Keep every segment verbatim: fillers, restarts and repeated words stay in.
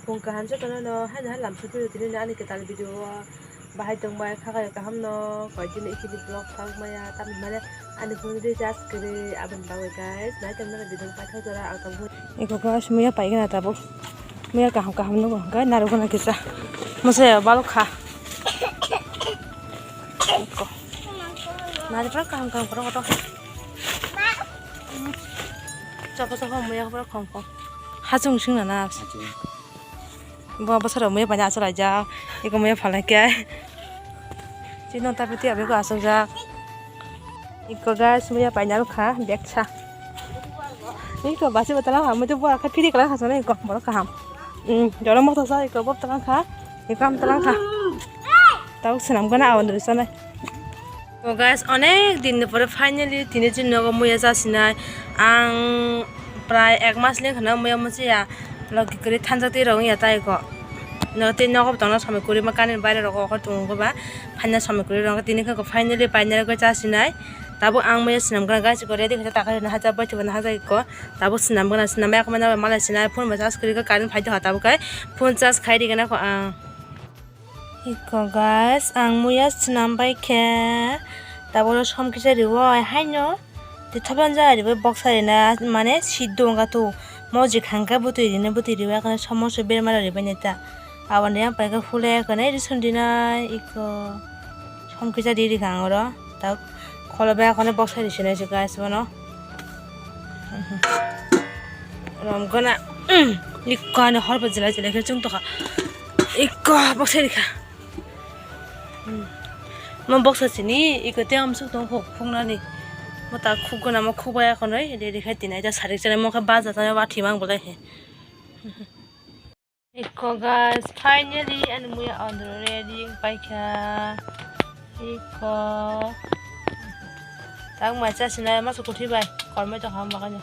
Phung kaham jotono no haino hai lam sotwi tini ani kwtal video o bahai tongbai kha khe kaham no koi dini ikili vlog thang maya tamni mane ani phone recharge kwrwi aboni bagwi guys nai tongmani video paithak jora ang tongmani. Eko guys muya paigana tabuk muya kaham kaham nugo hwnkhe narwkna kisa mwsaya balok kha. Eko nari pura kaham kaham kotor kotor. Chapa chapa muya pura khong khong hachung sing nana. Bo bosoro muya paina achuk laijak. Eko muya phalai khe. Chini ta piti abego achukjak. Eko guys muya paina rwkha beksa. Eko basi botala ha muitu bora kha phiri kala khasana eko borok kaham. Hmm, jora moto sa eko bob talang kha. Eko am talang kha. Tau senam gana awan duri sanai. To guys, onek din ni pore finally tini chini nogo muya chasinai. Ang prai ek mas le kheno muya muchiya. Logi kwrwi thansa twi rok wngya tai ko. No tei nogo tongna samai kwrwi ma kani baire rok okho tongo ba. Phaina samai kwrwi rok tini khe finally painai rok chasinai. Tabuk ang muya sinam gra guys ko ready khe takai na haja bai thibana haja ko. Tabuk sinam gra sinam ya ko mana malai sinai phone ba charge kwrwi ka current phai do ha tabuk kai. Phone charge khai ri gana ko ang. Iko guys, ang muya swnam bai khe tabukno som kisa riwo haino tei thopan jaya riwi boksa rina mane siddo wngkha tu mojik hangkhe bwtwi rina bwtwi riwi akhane somoso berma rok ribainai ta aboni yang paikhe hule khwnai rison rinai iko som kisa ri rikha ang oro ta kholobai akhane boksa risinai se guys bono. Romgana ikko ani hor bo jelai jelai khe chwng tokha. Ikko boksa rikha. Mo boksa sini ikko te amsuk tong khuk khuknani. Mo ta khukgana mo khukbai akhonoi de rikha tinai ta sarik chanai mo khe baja chanai wathi mang bolai he. Ikko guys, finally ani muya andro ready wng paikha. Ikko. Tang mai chasinai masa kuthi bai kormai tokha makanyo.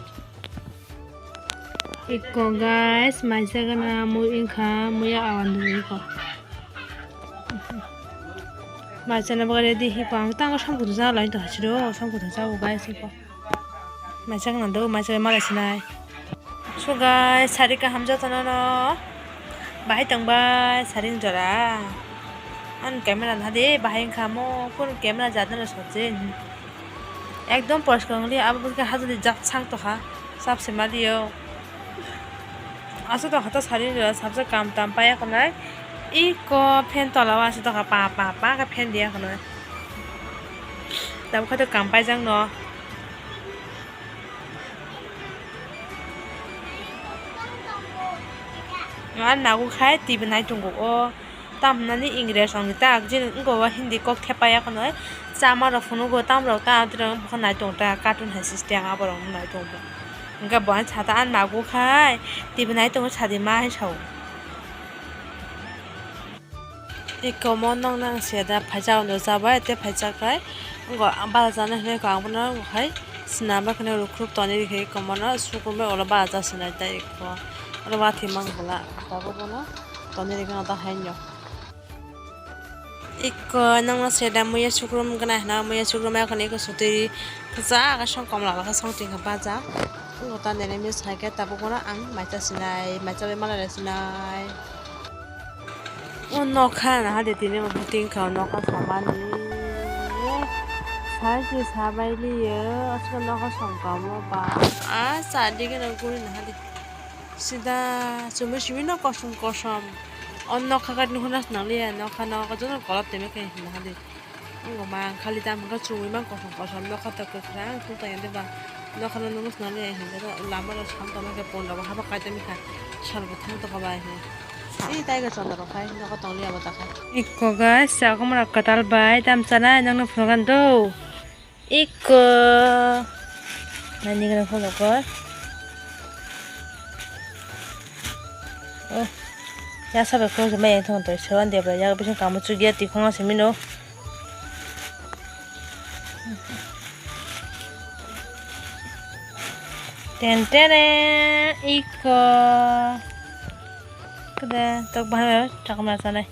Ikko guys, mai chagana mui wngkha muya andro ikko. Mai chana bagwi ready ikko ang tango samkutha jagalaini tongha siro samkutha jago guys ikko. Mai chagana do mai chabai malai sinai. So guys, sari kaham jotono no bahai tongbai sari ni jora. Ani camera naha di bahai wngkha mo phone camera jat no sojin. Ekdom poriskar wngli abo bwswk hajani jat sang tokha sap se maliyo. Aswk tokha to sari ni jora sabjak kam tam paiya khwnai. Iko fan tola o aswk tokha pa pa pa khe fan diya khwnai. Tabukhe to kam paijak no. Ang naguk khai T V nai tongo o. Tam hwnani English rokni ta, jini wngkha o Hindi kok thepaya khwnwi. Chama rok phunugo, tam rok ta, abo rok nai tongo ta, cartoon hai system abo rok nai tongo. Hwnkhe bo hai sata ang naguk khai, T V nai tongo sadi ma hai sao. Iko mo nokna ang se da phaisa hwnwi chabai tei phaisa khai. Wngkha ang bara chana hinwi kha ang bono hai swnam bai kheno rukhruk tonwi rikha iko mono sukrubwi ulo bara cha sinai tei iko oro wathi mang bwla tabuk bono tonwi rikha ta haino. Iko nokno se da muya sukrum gana hino muya sukrum bai kheno iko sotwi kwchak song komla khe song tingkha bajak. Wngkha ta nini miss hai khe tabuk bono ang mai cha sinai mai chabai malai sinai. O nokha naha de tini bo buting kha o nokha samani. Sai se sabai liyo aswk nokha songkamo ba. A sa dige no guri naha de. Sida chumui simi no kosom kosom. O nokha gari no huna swnang liya nokha nokha joto kolop teme khe naha de. Wngkha mang khali tam hwnkha chumui mang kosom kosom nokha ta kwkhwrang thung tang ya de ba nokha no nung swnam ya hinwi lama rok sam tongma khe pon rok bo habo kai tongmi kha sal bo thang tongkha bai hinwi. Tei taiga chwla rok khai nokha tong liya bo ta khai. Ikko guys chakhwmrok kwtal bai tam chanai nokno phunukha do. Ikko nani gana phunukha. Oh ya sabai khulumsa mai yang thang tong sewan debra ya bising kamu chukya tikhong simi no. Ten tene iko. Kede tok bahai chakhwmrok chanai.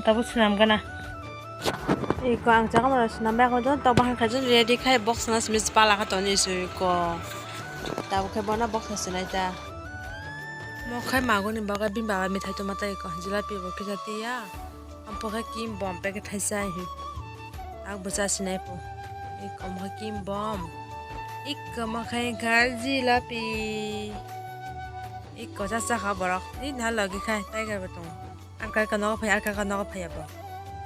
Tabuk swnam gana. Iko ang chakhwmrok swnam bai tok bahai khaijak ready khai box na simi pala kha toni isu iko. Tabuk khe bono box na sinai ta. Omo khai magoni bagwi bini baba mithai tongma tei ko, jilapi bo kisa tiya. Ampo khe kim bom packet thaisa hi. Ak bo cha sinai po. Iko mo khe kim bom. Iko mo khai gal jilapi. Iko cha cha kha borok. Ni na logi khai tiger bo tongo. Arka ka nogo phai, arka ka nogo phai abo.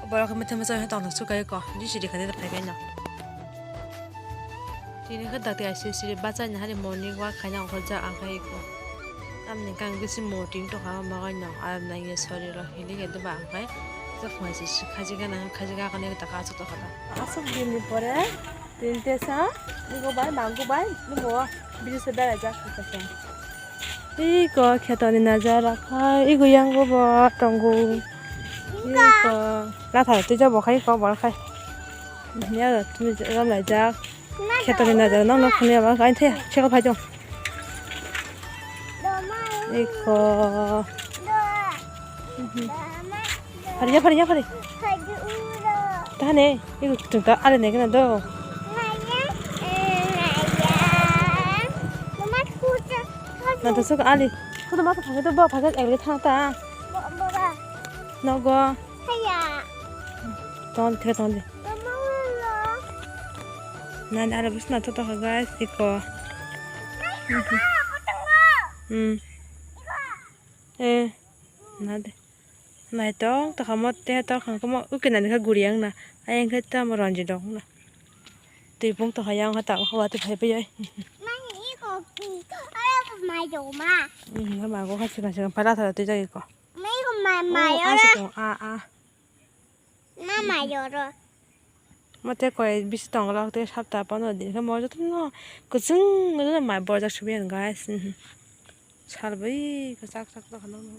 Borok khe mithai masa tong sukai ko. Di sidi khani phai kai no. Tini khe dakti aisi siri bachai ni hari morning walk khaina ongkhorjak ang khai iko. Tamni kang bisi moting tongkha o magai no aram nang ye sori rok hili khe doba ang khai. Jok phai si khaji gana khaji ga kani ta ka asuk tongkha ta. Asuk din ni pore tin te sa igo bai mangu bai nubo biri se berai jak kha. Iko kheto ni nazara khai igo yango bo tongo. Iko latha twi jabo khai iko bor khai. Ya tumi rom lai jak. Kheto ni nazar nang nok khuni aba kain the cheko phai jong. Iko. Phari ya, phari ya, phari. Tane, iko tung ta ale ne kena do. Na to sok ali. Kudo ma phage to ba phage ele thang ta. Nogo. Ton the ton de. Nani aro bisna to tokha guys, iko. Hmm. Eh, nade. Nai tong tokha mo te tokha mo uke nani kha guri ang na. Ayang khe tamo ranji dong na. Twi pung tokha yang kha tamo kha wati phai phai. Hmm, ma go kha sikang sikang pala tha twi jagi ko. Mai ko mai mai oro. A a. Ma mai oro. Mate koi bisi tong lok te sapta pondro din khe mo jotono kwchwng no mai borjak subi ang guys. Sal bai kwchak chak tokha nang nang.